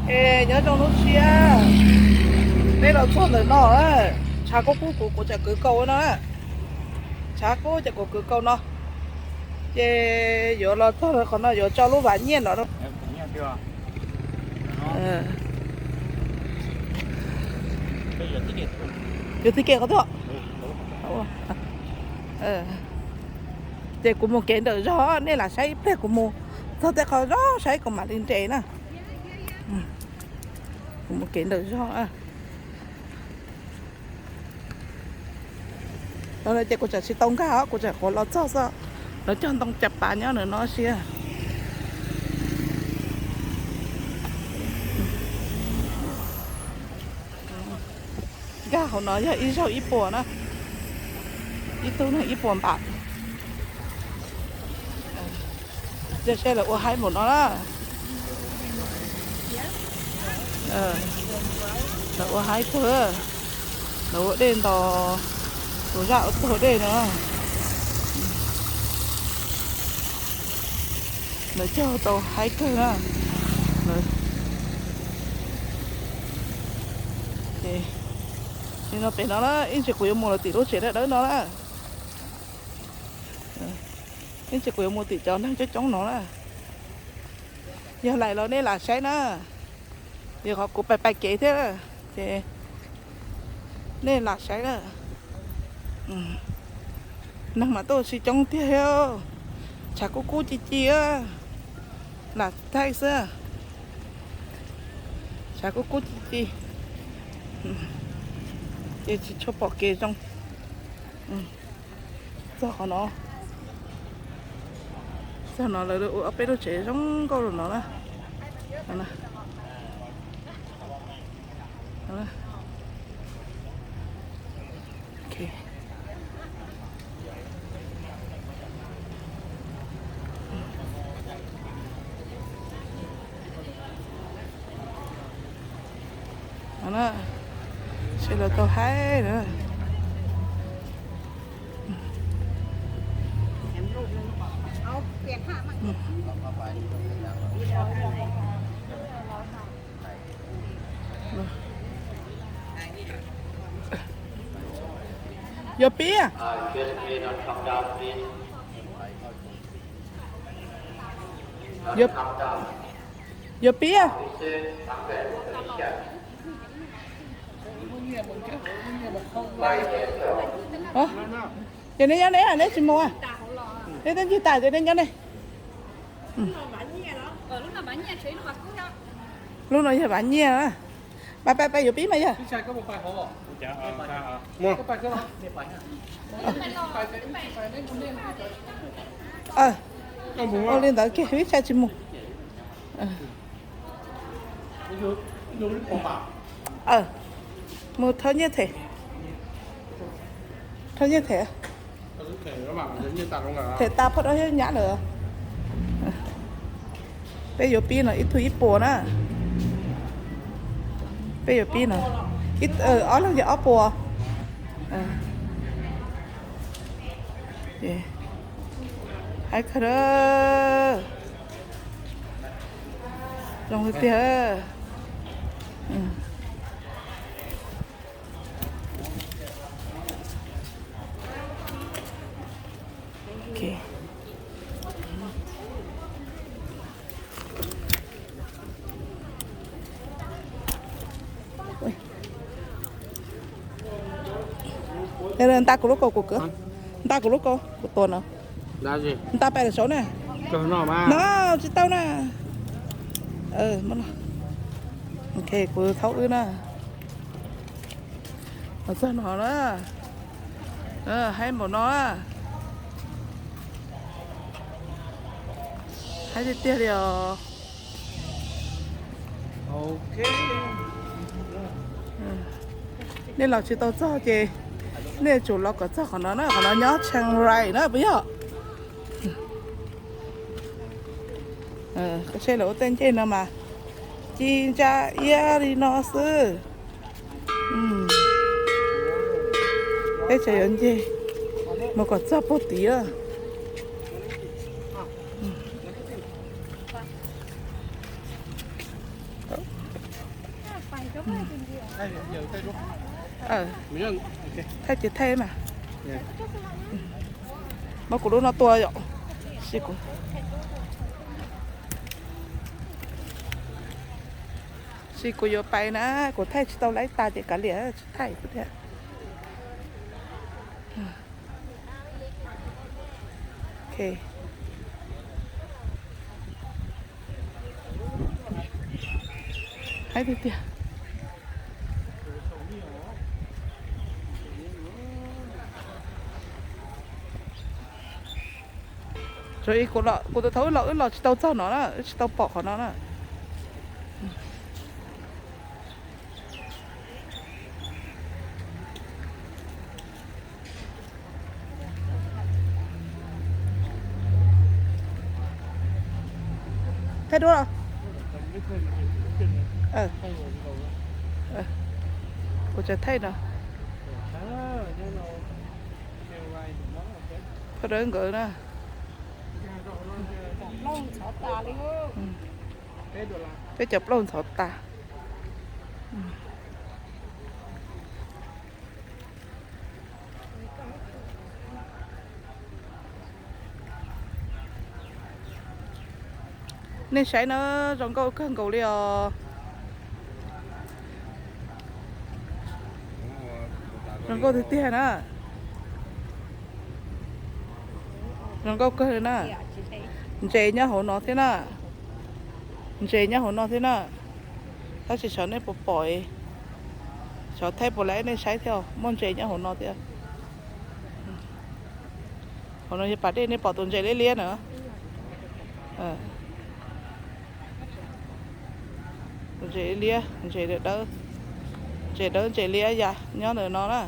Es nyob zoo lub siab, peb los txog ntawm no, tshav kub kub kuv kuv tseem kwv kaus no, tshav kub ces kuv kwv kaus no, ces yuav los txog qhov no yuav tso lub vas nyiaj no. Yuav txiv kev qhov twg? Ces kuv mus kev nrawm zog, nej lam saib ib pliag, kuv mus txog tej qhov zog saib kuv mam li nres na. Kuv mus kev nrawm zog. Ces kuv tseem tsis tau nkag os, kuv tseem qhuav los txog xwb. Lawv cog ntoo cas pas nyob ntawm no siab. Nkag hauv no yog ib zaug ib puas na, ib tug neeg ib puas npam. Yog seb lawv ua haib npaum no na. Lawv ua haib kawg, lawv ua dej ntos tus zaj ua tug dej no. Lawv cog tau haib kawg na. Ces no pem no na, ib ntsis kuv yuav mus lawv tim lub tsev dawb dawb no na. Ib ntsis kuv yuav mus tim cov neeg coob coob no na. Yog laim los nej lam saib na. Yog qhov kuv pais pais kev thiab, ces nej lam saib na. Neeg mas tuaj ua si coob tiag thiab. Tshav kub kub ci ci, lam thaij xwb. Tshav kub kub ci ci, ces tsis tshua pom kev zoo. Txog qhov no, txog no lawv ua ob peb lub tsev zoo nkauj rau no na. Seb lawv tau haib na. Yuav pib? Yuav pib? Ces nej nyob ne, neb tsis mus? Neb twb ncig tas ces nej nyob ne. Lub no yog Vam Nyiaj. Pais pais pais yuav pib mas yog. Ua li ntawd kiag, Vib Tshaj tsis mus. Mus thauj nyiaj them, thauj nyiaj them, them tas phoj dab thiab nyab lawm. Peb yuav pib no ib tug ib puas na. Peb yuav pib no, ob leeg yog ob puas. Haib kawg, zoo tiag tiag. Nta kuv lub kaus kuv kwv, nta kuv lub kaus kuv tuav no. Nta pais lawm saud na. No tsis tau na. Ok, kuv thaub wb na. Los txog no na, haib npaum no, haib tiag tiag li os. Nej los tsis tau txog ces nej tsum los kom txog qhov no na, qhov no nyob Chiang Rai na puas yog? Seb lawv ua tej ncej no mas ci ntsa iab li no xwb. Peb tseem yuav ncig mus kom txog puag tid. Thaij ces thaij mas. Muab kuv lub no tua yom. Sib kuv, sib kuv yuav pais na, kuv thaij tsis tau laib tas ces kav liam tsis thaij thiab. Haib tiag tiag. Tsuas ib kuv los, kuv tus thaum wb los wb los tsis tau txog no na, wb tsis tau pom qhov no na. Thaij duab los. Kuv tseem thaij no. Phaj dawb nkawd na. Peb cov plaub ntxhov tas. Nej saib na, zoo nkauj kawg nkaus li os. Zoo nkauj tiag tiag na. Zoo nkauj kawg li na. Ntses nyob hauv no thiab na. Ntses nyob hauv no thiab na. Tab sis xyov nej puas pom, xyov thaij puas laib nej saib thiab, muaj ntses nyob hauv no thiab. Hauv no yog pas dej, nej pom tus ntses liab liab na. Tus ntses liab, ntses dawb, ntses dawb ntses liab ya nyob ntawm no na.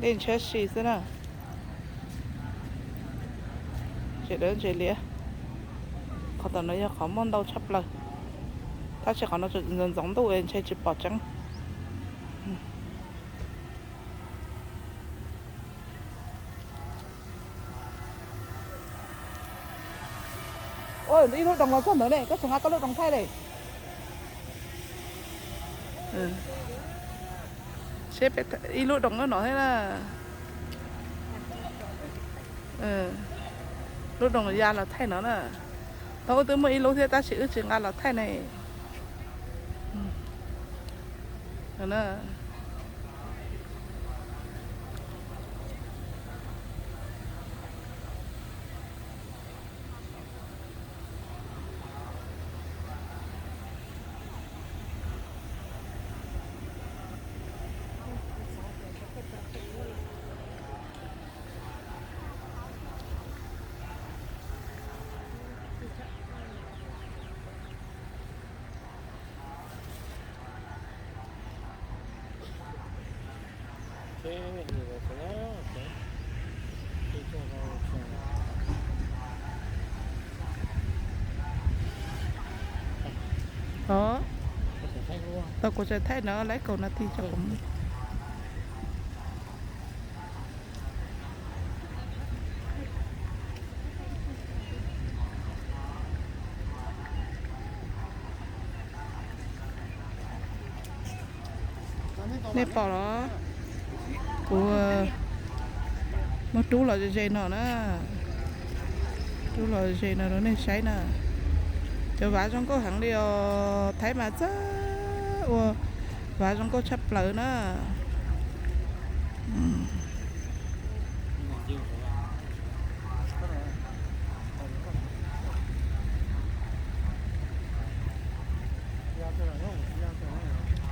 Dej ntshiab si xwb na. Ntses dawb ntses liab. Qhov tom no yog qhov muaj ntau tshaj plaws, tab sis qhov no ntxoov ntxoov ntuj ntshe tsis pom tseeb. Ib lub doos los txog ntawd ne, koj tseem nqa koj lub doos thaij li. Seb, ib lub doos no thiab na. Lub doos ya los thaij no na. Thaum ub twb muaj ib lub thiab tab sis wb tsis nqa los thaij ne. Os, tau kuv tseem thaij no laib kaum nas this tso kuv mus. Nej pom los? Kuv muab rub los ze no na. Rub los ze no rau nej saib na. Cov vav zoo nkauj heev li os. Thaib mas txawj ua vav zoo nkauj tshaj plaws na.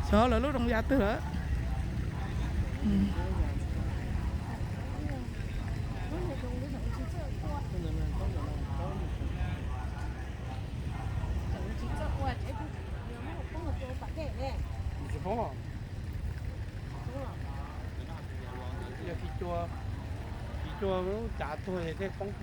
Xyov lawv lub doos ya twg lawm. Yog phim cua, phim cua cav tuag thiaj poob.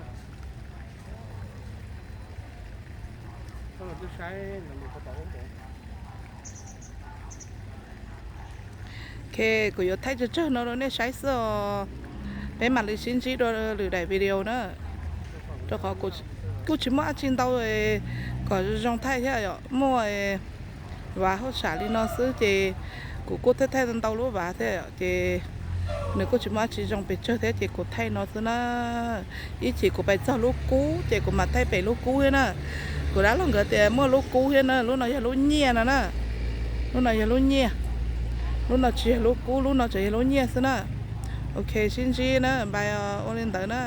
Ok, kuv yuav thaij tsawg tsawg no rau nej saib xwb os. Peb mam li sib ntsib dua lwm daim video na. Rau qhov kuj tsis muaj dab tsi ntau kom zoo thaij thiab yom. Muaj Vav hauj sam li no xwb ces kuv kuj thaij thaij ntau lub vav thiab ces nws kuj tsis muaj dab tsi zoo pes tsawg thiab ces kuv thaij no xwb na. Ib chim kuv pais txog lub kub ces kuv mam thaij pem lub kub thiab na. Kuv dab laug nkawd tias muaj lub kub thiab na, lub no yog lub nyiaj no na. Lub no yog lub nyiaj, lub no tsis yog lub kub, lub no tseem yog lub nyiaj xwb na. Ok, sib ntsib na, bye, ua li ntawd na.